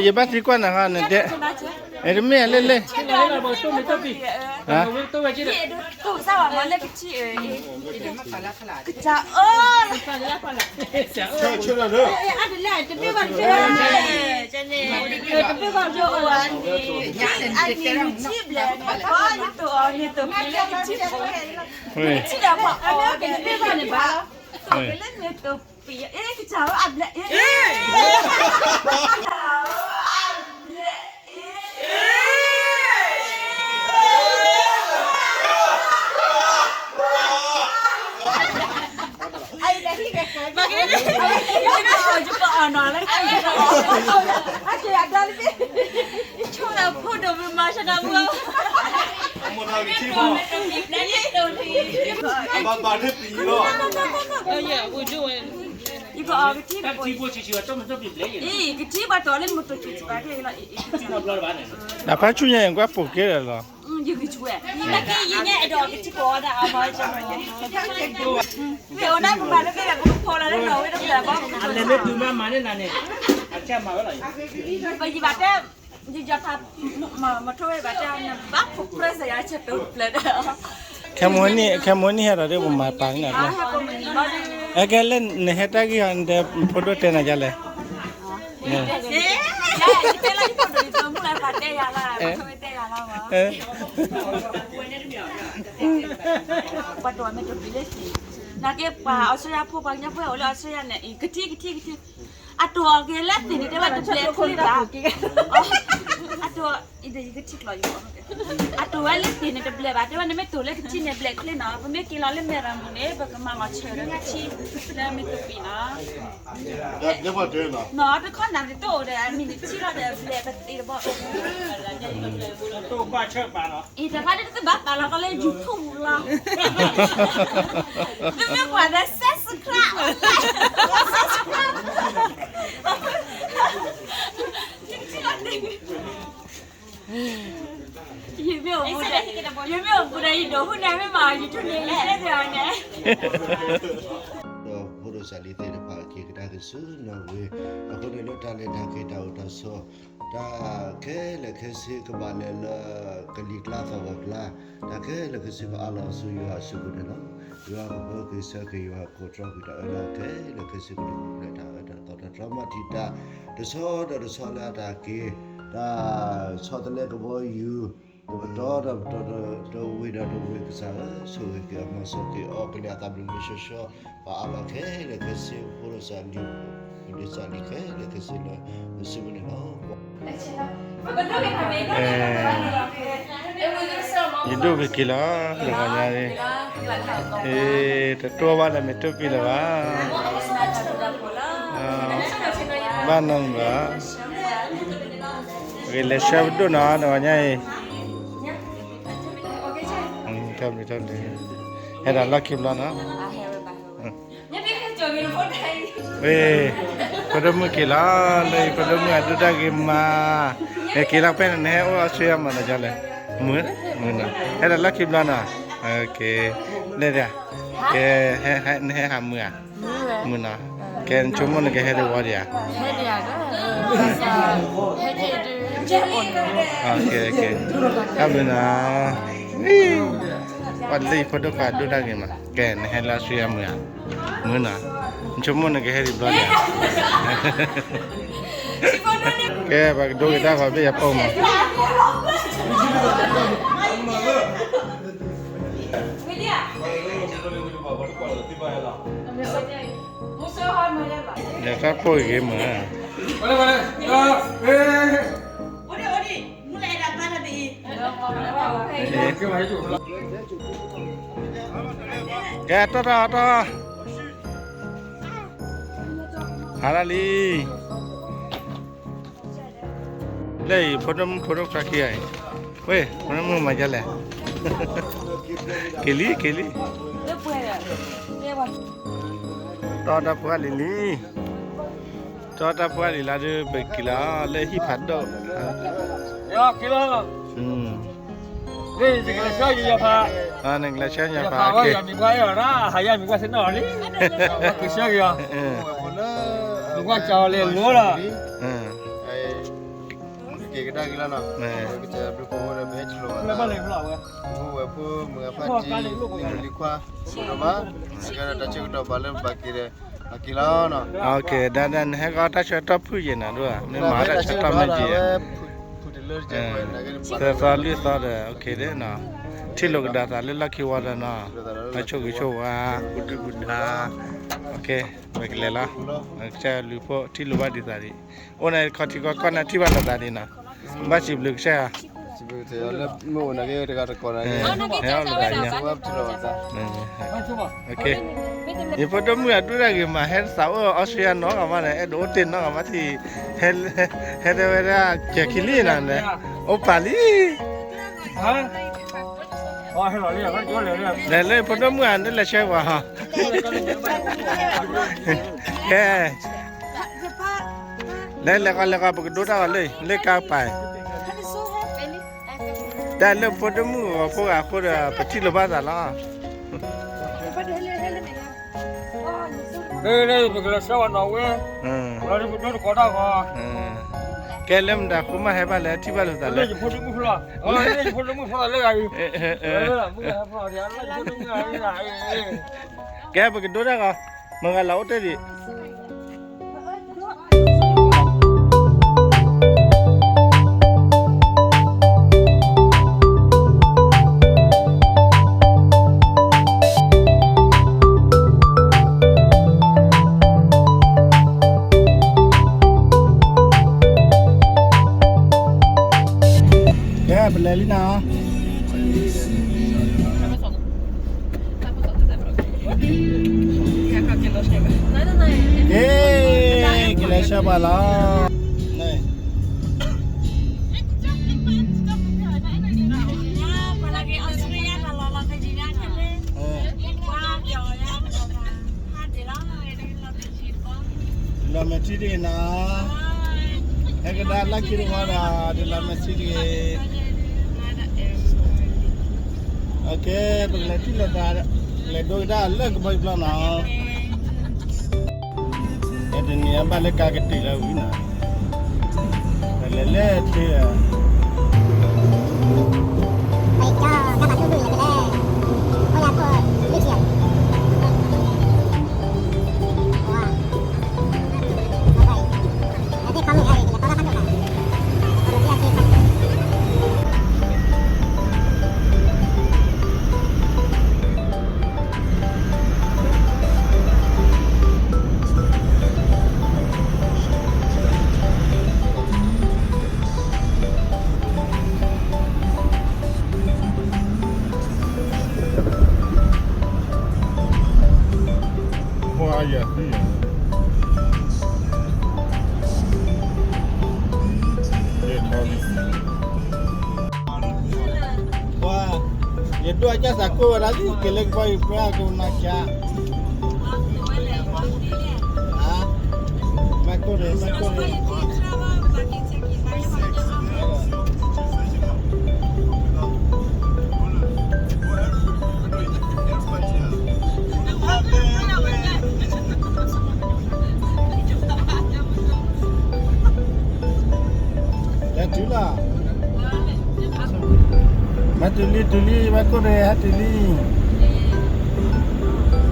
ယဘၣ်သံကွၢ်နၤဃီနတဲ, အဲ တမ့ၢ်လၢလၢ, ယကထံၣ်ဘၣ်တီၤလၢမတူၢ်ကံၣ်စပာ်က့လီၤ, နဖါဆူညါအံၤကွၢ်ပိာ်ကဲလီၤလီၤ, ယဂံၢ်ဆူၣ်ဝဲ, တၢ်က့ယညါအဲၣ်ဒိးကထံၣ်ပိာ်ဝဲဒၣ်အမၤ, မ့ၢ်အိၣ်ဒၣ်ပမၤလၢမ့ၢ်လၢပကဖီလီၤလၢနီၢ်ဝဲတဖျၢၣ်ဘၣ်, အလဲၤမ့ၢ်တုၤမၤမၤန့ၢ်နၤန့ၣ်, အကမၤဝဲလီၤ, ပယံၤဘၣ်တဲ, ယယီၤဖး, မထိၣ်ဝဲဘၣ်တဲ, ဘၣ်ဖိပြဲစယၤဆဲးတိၤတဖျၢၣ်ဒီး ခဲမုၢ်နံၤ, ခဲမုၢ်နံၤဟဲဒီးဒ်ပမၤပာ်န့ၣ်, အကဲလၢနဟဲတၢ်ဂ့ၢ်အီၤ နတဲဖိဒိၣ်တဲနၤဒ်လဲၣ်, ပှၤတမ့ၢ်တပျံၤလၢသ့ၣ်, နာ်က့ပှၤအီစထြ့လယါဖိ ပှၤကညီဖိအိၣ်လၢအီစထြ့လယါန့ၣ် ကထံၣ် ကထံၣ် ကထံၣ်, အတိၢ်အီၤက့ၤလၢသ့ၣ်န့ၣ်တဲဝဲတဘျဲးချ့ဘၣ်, အတိၢ်, ယကထံၣ်ကျီၤ, အတိၢ်ဝဲလၢသ့ၣ်န့ၣ်တဘျဲးဘၣ်, တဲဝဲနမ့ၢ်တိၢ်လၢကထံၣ်န့ၣ်ဘျဲးချ့နီၤ, ပမ့ၢ်က့ၤလီၤလၢမဲၢ်ရမူန့ၣ် ပကမၤလီၤဆၢဒီးကထံၣ်လၢမ့ၢ်တပျံၤနီၤ နီၤ တခီနၤတအိၣ်ဒီး အမံၤနထံၣ်လီၤဒီး ဘျဲးပသ့တဘီၣ်, အံၤတခါဒ်တဘၣ်ပာ်လီၤကီးလၢ YouTube လီၤ, တမ့ၢ်ပှၤဒီး subscribe, subscribe, ယမ့ၢ်အိၣ်ဘူးဒီး ယဒိးဟူန့ၣ် မ့ၢ်မၤ YouTube န့ၣ် ယတဲန့ၣ်, ဒီးဖိဒိၣ်စၢ်လံၤသ့ၣ်တဖၣ်က့ၤကဒါက့ၤဆူနီၣ်ဝ့ၤ, အဃိန့ၣ်လၢတၢ်လဲၤတၢ်က့ၤတၢ်အိၣ်တၢ်ဆိး, တၢ်ခဲလၢာ်ခဲဆ့ကဘၣ်လဲၤလၢ ကလံၤကျါသီၣ်ဂီၤကျါ, တၢ်ခဲလၢာ်ခဲဆ့ကအးလီၤဆူယွၤအစုပူၤန့ၣ်လီၤ. ယွၤကပၢက့ၤဆၢက့ၤယွၤ ကိးတြီကွံာ်တၢ်အၢတၢ်ခဲလၢာ်ခဲဆ့ ကဒုးပူၤဖျဲးတၢ်အၢတၢ်သီတၢ်တြီမၤတံာ်တာ် တဆီဒီးတဆီလၢအတၢ်က့ၤ, တၢ်ဆီတလဲကဘီယူၤ, တပတီၢ်ဒီးပတီၢ်, တဝ့ၢ်ဒီးတဝ့ၢ် ကစၢ်ဧၢ, ဆိၣ်ဂ့ၤက့ၤအီၤ မၤစၢၤက့ၤအီၤကလဲၤအသးဘျုးမုၢ်ဆှီဆှီ, ပှၤအးလီၤခဲလၢာ်ခဲဆ့ ဖိဒိၣ်စၢ်လံၤ, ဖိဒိၣ်စၢ်လံၤခဲလၢာ်ခဲဆ့လၢ ပစုပူၤန့ၣ်လီၤ. ယဒိၣ်ကက့ၤလီၤ တဂီၤညါ, တတိၢ်ဘၣ်လၢမ့ၢ်တိၢ်ပံလၢၤဘၣ်, ဘၣ်နီတမံၤဘၣ်, ဂ့ၤလဲၤဆှၢပဒိၣ်နီၤ တဂီၤညါအံၤ, တၢ်ဘျုးတၢ်ဘျုး, ဟဲဒၣ်လီၢ်ခံဘျီနီၤ. ဝ့ၢ်, ဖိဒိၣ်မုၣ်က့ၤလီၤ, လၢဖိဒိၣ်မုၣ်အဒိၣ်တၢ်ဂ့ၤမး, က့ၤလီၤဖဲန့ၣ် နဟဲအိၣ်အီစထြ့လယါမးနီၤလဲၣ်, မုၢ်နီၤ, ဟဲဒၣ်လီၢ်ခံဘျီနီၤ, ကဲ, လဲၣ်ဒၣ်, ကဲ, နဟဲဟးမုာ်ဧါ, မုာ်နီၤ, ကဲနဆိကမိၣ်နကဟဲတဝီဒံးဧါ, တၢ်ဘျုးနီၤ, ပှၤလၢဖိဒိၣ်ခွါဒိၣ်တၢ်ဂ့ၤမး, ကဲ နဟဲလၢအစူယါမုာ်ဧါ, မုာ်နီၤ, နဆိကမိၣ်နကဟဲဒံးဘျီဒံးဧါ, ကဲ ပှၤကဒိက့ၤတၢ်ဂီၤဘ့ၣ်ယပိာ်မး, ယတၢ်ပိာ်ဂ့ၤမး, ကဲ တီၢ်တီၢ်တီၢ်, ဟးလၢလံ, လၢအံၤ ဖိဒိၣ်မုၣ်ဖိဒိၣ်ခွါခံဂၤအံၤ, ဝ့ၢ် ဖိဒိၣ်မုၣ်မၤဒ်လဲၣ်, က့ၤလံ က့ၤလံ, တီၢ်တၢ်ဖိအလံၤလံ, တီၢ်တၢ်ဖိအလံၤလၢဒုး ပက့ၤလီၤလၢဟံၣ်ဖးဒိၣ်, က့ၤလီၤ, န့ၣ်ကလဲၤဆှၢယီၤဖး, န့ၣ်ကလဲၤဆှၢယီၤဖး, ယမံၤကွၢ်အဲၣ်အီၤဒၣ် ဟးယမံၤကွၢ်ဆ့ၣ်နီၤလံ, ကဆှၢက့ၤအီၤ, မံၤကွၢ်ကၠီလ့လိလီၤ, က့ၤကဒါက့ၤလီၤနီၤ, ကစၢ်ဘျုးဖိဒီး ပဟဲထံၣ်လိာ်ဘၣ်သး, ဝဲဖိမုၢ်ဂၤဖါတံၢ် လံမုၢ်လံခွါ, ဒိၣ်မး, ကဲဒီးတၢ်ဆၢကတီၢ်ဘၣ်လၢဘၣ်က့ၤဒီး ဘၣ်က့ၤလီၤနီၤ, ကဲ ဒါဒါနဟဲကီတၢ်ဆၢကတီၢ်ဖုၣ်ယဲၢ်နၤဒိၣ်, မ့ၢ်မၤတၢ်ဆၢကတီၢ်မ့ၢ်ယဲၢ် သၢသီလွံၢ်သီဒီး ထံၣ်လိာ်ကဒါသးလၢလီၢ်ခံဝံၤဒီးနီၤ, တၢ်ဆိၣ်ဂ့ၤဆိၣ်ဝါ, ပဒုၣ်ပဒါ, ပကလဲၤလီၤ, ကစၢ်လူၤဖိထံၣ်လိာ်ဘၣ်ဒံးသးဒံး, အိၣ်န့ၣ်ခီထံကီၢ်ကီၢ်န့ၣ်ထံၣ်ဘၣ်လိာ်သးဒံးနီၤ, ဘၣ်စံးဘျုးကစၢ်ဧါ, ဟဲအီၣ်လိာ်သးညါ, ယဖိဒိၣ်မုၣ်အဒိၣ်တၢ်ဂ့ၤမး ဟဲသးအိၣ်အီစထြ့လယါနီတဂၤဘၣ်န့ၣ် အဲၣ်ဒိးအိၣ်တ့ၢ်နီတဂၤဘၣ်ထံၣ်, ဟဲတဲဝဲဒၣ် ကဲၤခံလံနၤန့ၣ်, အိၣ်ပာ်လံ လဲၤလၢဖိဒိၣ်မုၣ်ဧါ နလဲၤဆှၢပှၤဟီ, ကဲ, လဲၤလဲၤဃီလဲၤဃီ ပကဒိတၢ်ဂီၤလၢ လၢကါပၤ, တၢ်လၢဖိဒိၣ်မုၣ်ဂီၤဖိဂၤအဃိဒီး ပထံၣ်လိာ်ဘၣ်သးလီၤ. လၢပကလဲၤဆှၢဝဲနီၣ်ဝဲ, လီၤဒ်ပဒိတကိးတၢ်ဂီၤ, ကဲလၢမတၤဃိမးဟဲဘၣ်လဲၣ် ထံၣ်ဘၣ်လိာ်သးလၢ လၢယဖိဒိၣ်မုၣ်ဖိလၢဂၤအံၤ, ကဲပကဒိတၢ်ဂီၤ, မုၢ်ဂၤလီၤအိၣ်တ့ၢ်ဒံး ကဲ ပလဲၤလံနီၤ, က့ၤ ကလဲၤဆှၢပှၤလီၤ. လီၤမဲာ်ထံတဂ့ၤနီၤ, ဟဲကဒါလၢခံတဝီဒီး ဒ်လီၤမဲာ်ထံတဂ့ၤ. ပကလဲၤထံၣ်လိာ်သး, လဲၤဒိကဒါလၢကဘီယူၤပျီနီၤ. တနံၤအဘၣ်လၢကါကတ့ၢ်လၢဝံၤနီၤ, ပလဲၤလၢထံဧါ. ပှၤ, ယဒိၣ်အကစၢ်ကိးဝဲဒၣ်လံ က့ၤလၢကဘီယူၤပျီကနၣ်ကါ, မၤကိၢ်န့ၣ် မၤကိၢ်န့ၣ် လဲၤတုၤလီၤ, မၤတုၤလံ တုၤလံ မၤကိၢ်န့ၣ် ဟဲတုၤလံ, ပျီမၤဒ်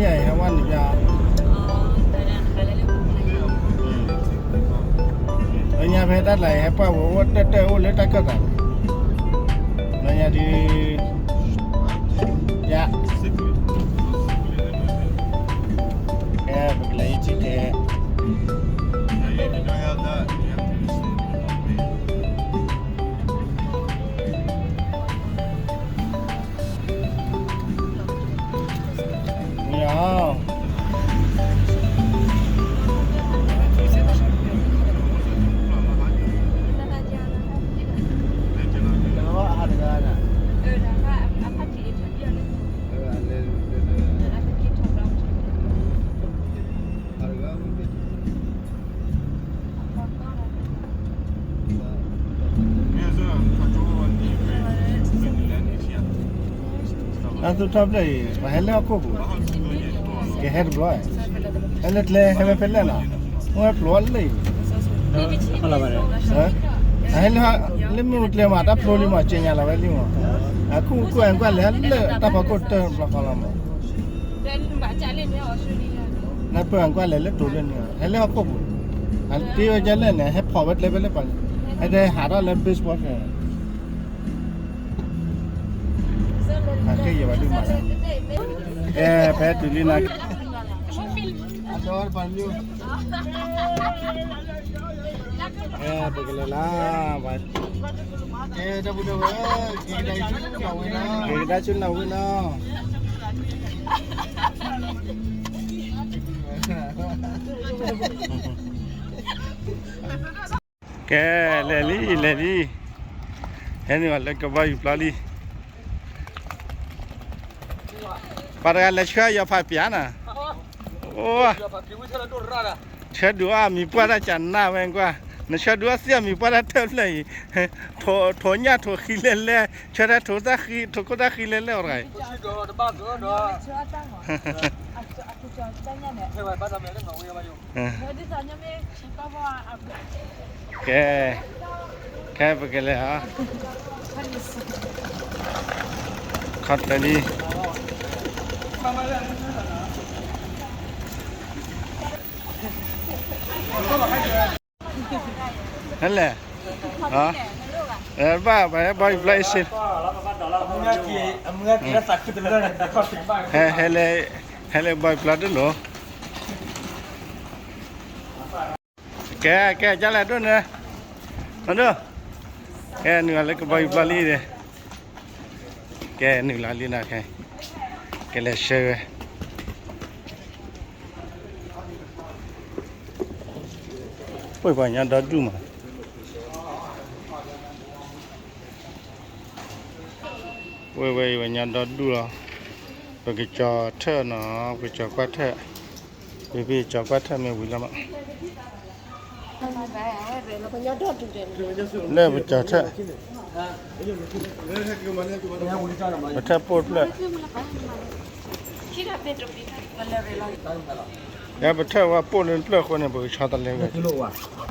အံၤ ဟဲဝဲန့ၣ်ပျီ, လၢညါဖဲတၢ်တလးအံၤ ဟဲပှၢ်ဝဲအိၣ်တၢၢ်တၢၢ်အိၣ်လၢတၢ်ကၢၢ်သး, လၢညါဒုး, ယါ, ကဲ ပကလဲၤအံၤထံကဲ မ့ၢ်အီၤ, အါတဂၤမ့ၢ် သူၣ်ထီၣ်ဖျၢၣ်အံၤ ပှၤဟဲလၢဟီၣ်ခိၣ်ပူၤ, ကဟဲတဘျီ, ဟဲလၢကျဲ ဟဲဝဲဖဲလဲၣ်နီၤ, မ့ၢ်ဝဲဖျိလၢအံၤ, အဟဲလၢ လၢမ့ၣ်အူကျဲမး တၢ်ဖျိလံမး က့ညါလီၤဝဲလံမး, အခုကွၢ်ကွၢ်လဲၤလၢတၢ်ဖီခိၣ်တၢၢ်ဘျီဃီလီၤမး, နၢ်ပၢၢ်ကွၢ်လဲၤလၢတိၤလၢန့ၣ် ဟဲလၢဟီၣ်ခိၣ်ပူၤ, အတ့ဝဲကဲလဲၣ်န့ၣ် ဟဲဖီၣ်ဝဲကျဲဖဲလၢပှၤ, ဟဲဒဲဟးထီၣ်လၢ baseball ဖဲ ကဲ ဖဲတုၤလံနီၤ, ကဲ ပကလဲၤလၢ, ကဲ တၢ်ဖိတၢ်ဝဲ, က့ၤကဒါဆူနီၢ်ဝ့နီၤ, ကဲ လဲၤလံ လဲၤလံ, ဟဲန့ၢ်ဘၣ်လၢကဘီယူၤပျီလံ, ပှၤတဂၤလဲၤဆှၢယီၤဖးပၠးနၤ, အိ, ဆှၢဒုးအီၣ်မံၤပှၢ်တၢ်ကနၣ်ဝဲကွၢ်, နဆှၢဒုးအီၣ်သ့ၣ်အမံၤပှၢ်တၢ်တၢၢ်ဖျၢၣ်အံၤ, ထိးညၣ်ထိးဃံလဲၣ်လဲၣ်, ဆှၢတၢ်ထိးသၣ်ဃံ ထိးခိၣ်သၣ်ဃံလဲၣ်လဲၣ်အီၤတဂၤအံၤ ကဲ, ကဲ ပကလဲၤဧါ, ခီၣ်တၢၢ်လံ, ဟဲလဲၣ်, ဘၣ် ဘၣ်ဟဲဘီယူၤပျီအ့ၣ်စ့, ဟဲလဲၣ်, ဟဲလဲၣ်ဘီယူၤပျီတလိၤ ကဲ ကဲ ကလဲၤဒိၣ်န့ၣ်, ဒိၣ်, ကဲ နုာ်လီၤလၢကဘီယူၤပျီလံဒီး, ကဲ နုာ်လီၤလံနီၤ, ကဲ ကလဲၤဆှၢဝဲ, ပှၤညီဒီဒူၣ်မး, ဝဲဝဲအံၤဝဲညီဒီဒူၣ်လီၤ, ပကကၠီၤထၢၣ်နီၤ, ပကကၠီၤကွၢ်ထၢၣ်, ပကကၠီၤကွၢ်ထၢၣ်မ့ၢ်ဝံၤလီၤမး လၢပကၠီၤထၢၣ်, ပထၢၣ်ပိၢ်တဖျၢၣ်, လၢပထၢၣ်ဝဲပိၢ်လၢတဖျၢၣ်အဃိန့ၣ် ပကဆီတလဲဝဲ,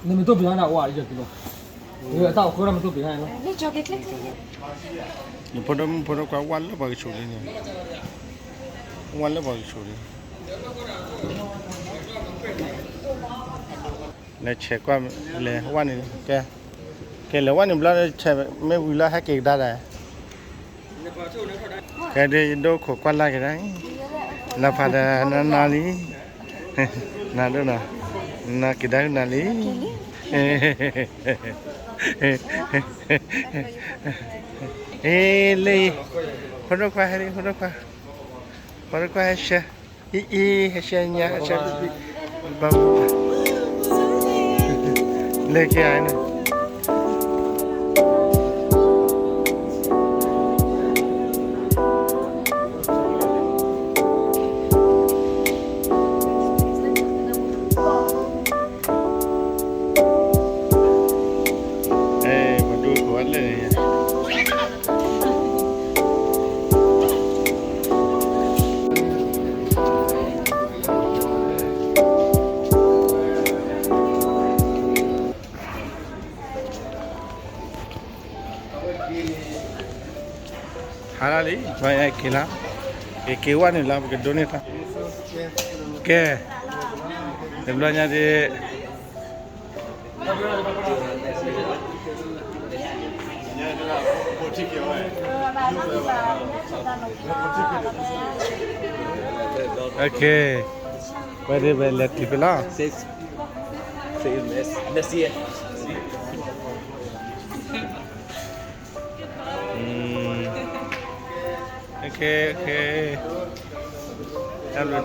နမ့ၢ်တိၢ်ပယီၤန့ၣ် ဝါ, တၢ်အိၣ်ဃိတၢ်မ့ၢ်တိၢ်ပယီၤန့ၣ်လီၤ, နဖိဒိၣ်မုၣ်ဖိဒိၣ်ခွါဝၢ်လၢပှၤကဆူးလံန့ၣ်, ဝၢ်လၢပှၤကဆူးလံ, လဲၤဆဲးကွၢ်, လဲၤဝၢ်န့ၣ်, ကဲ, ကဲလဲၤဝၢ်န့ၣ်ဘျီ ဆဲးမ့ၢ်ဝံၤလီၤ ဟဲက့ၤကဒါဒီး, ကဲဒ်ယဒိခိၣ်ကွၢ်လၢ်က့ၤဒၣ်, လီၤဖးဒီးနနီၤလံ, နဒိၣ်နီၤ, နက့ၤဒၣ်နၤလံ, အ့ လၢအံၤ, ဖိဒိၣ်ခွါဟဲလံ ဖိဒိၣ်ခွါ, ဖိဒိၣ်ခွါဟဲဆှၢ, အံၤအံၤ ဟဲဆှၢညါ ဟဲဆှၢ, လၢက့ၤအံၤန့ၣ် ပဒိၣ်ခိၣ်ဝဲလၢ ဟါလၢလံ ပှၤက့ၤလီၤ, က့ၤက့ၤဝဲန့ၣ်လီၤ ပကဒိးန့ၢ်တၢ်, ကဲ, တဘျီညါဒ် ဝဲဒ်ဝဲလဲၤတုၤဖဲလီၤ, တၢ်ဘျုးတၢ်ဖှိၣ် တ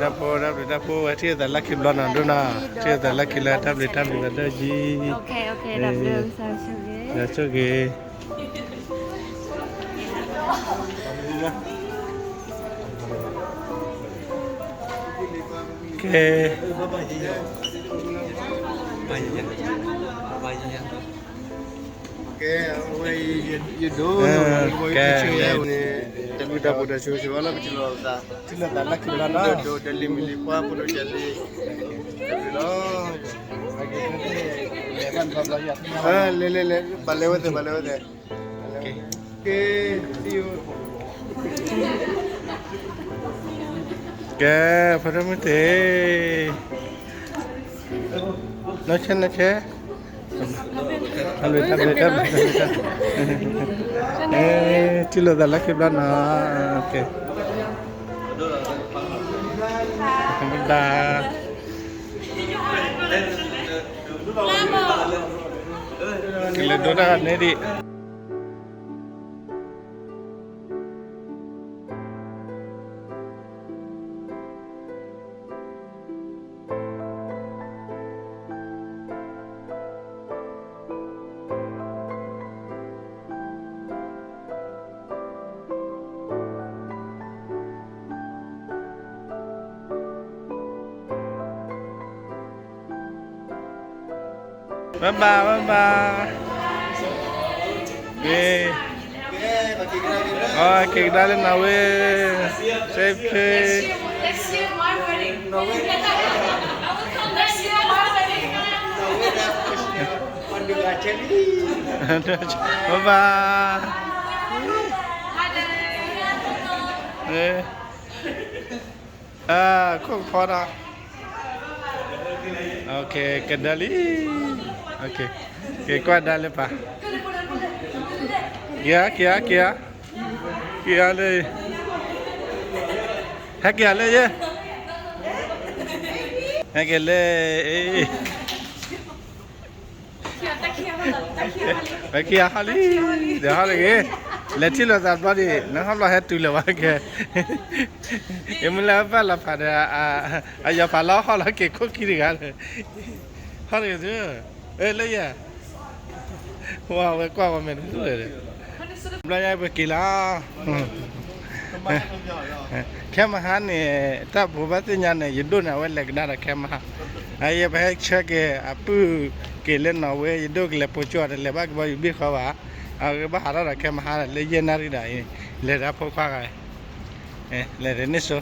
ၢ်ဘျုးတၢ်ဖှိၣ် ဝဲထံၣ်သးလၢခံဘျီနီၤဒိၣ်နီၤ, ထံၣ်သးလၢခံလၢတၢ်ဘျုးတၢ်ဘျုးဝဲဒၣ်ကံ, ယဆိၣ်ဂ့ၤ, ကဲ, ဘၣ်ယယ, ဘၣ်ယယ, ကဲ, အဝဲ ယဒိၣ်န့ၣ် ကဲ, န့ၣ် တၢ်ဘျုးတၢ်ဖှိၣ်တၢ်ဆိၣ်ဂ့ၤဆိၣ်ဝါလၢပထံၣ်လိာ်သး, ထံၣ်လိာ်သးလၢခံဘျီနီၤ, ဒိၣ်ဒိၣ်လံၤမံၤလံၤပှၢ်ဖိဒိၣ်ကဲလံ, တၢ်ဘျုးလီၤ, လဲၤလဲၤလဲၤ ဘၣ်လဲၤဝဲသ့ၣ် ဘၣ်လဲၤဝဲသ့ၣ်, ကဲ, ကဲ, ဖါတမုၢ်သ့ၣ်, နီၢ်ဆဲနီၢ်ဆဲ, တၢ်ဘျုးတၢ်ဘျုးတၢ်ဘျုးတၢ်ဘျုး, ထံၣ်လိာ်သးလၢခံဘျီနီၤ, ကဲ, ဘၣ်ဒၣ်, ကလဲၤဒိတၢ်ဂၤန့ၣ်ဒံး. Bye bye, bye bye. အက့ၤကဒါလၢနီၢ်ဝ့, safe trip. Bye bye. ခိၣ်ကဖီဒီး, ကဒါလံ, က့ၤကွၢ်ဒါလၢပၢ်, က့ၤဧါ က့ၤဧါ က့ၤဧါ, က့ၤဧါလၢ, ဟဲက့ၤဧါလၢယဲ, ဟဲက့ၤလၢ, ပက့ၤဟီၣ်လံ, ဒီးဟီၣ်တဂ့ၤ, လဲၤထံၣ်လိာ်သးဘျီဒံး နဟီၣ်ဘျီဟဲတုၤလၢၤဘၣ်ကဲ, ယမ့ၢ်လၢပၢ်လီၤဖးဒီး, အယီၤဖးလီၤဟီၣ်လီၤက့ၤခိၣ်ခံတဂၤ, ဟီၣ်တဂ့ၤသု, လၢယဲ, ဝဲကွၢ်ဝဲမဲာ်တဖုလၢာ်, ဘျီညါပက့ၤလီၤ. ခဲမဟါန့ၣ်, တၢ်ဖိဘၣ်သ့ၣ်ညါန့ၣ် ယဒိၣ်န့ၣ် အဝဲလဲၤကဒါဒီးခဲမဟါ, အယဲပဟဲဆၢက့ၤအပုၢ်က့ၤလၢနီၢ်ဝ့, ယဒိၣ်ကလဲၤပိာ်ကၠီၣ် တလဲၤဘၣ်ကဘီယူၤဘ့ၣ်ဃီဘၣ်, အဂ့ၢ်ဘၣ်ဟးထီၣ်ဒီးခဲမဟါလၢယဲၢ်နၣ်ရံၣ်ဒီးအံၤ, လဲၤဒီးဖိခွါဂၤ, လဲၤဒီးန့ၣ်စိ,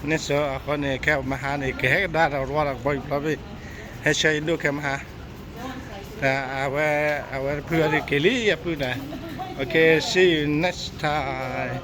န့ၣ်စိအဃိန့ၣ် ခဲမဟါန့ၣ် ကဟဲကဒါဒီးဝီဒီးကဘီယူၤဖျီဘ့ၣ်, ဟဲဆၢယဒိၣ်ခဲမဟါ အဝဲ, အဝဲတဖုအံၤက့ၤလံအပုၢ်န့ၣ်, okay, see you next time.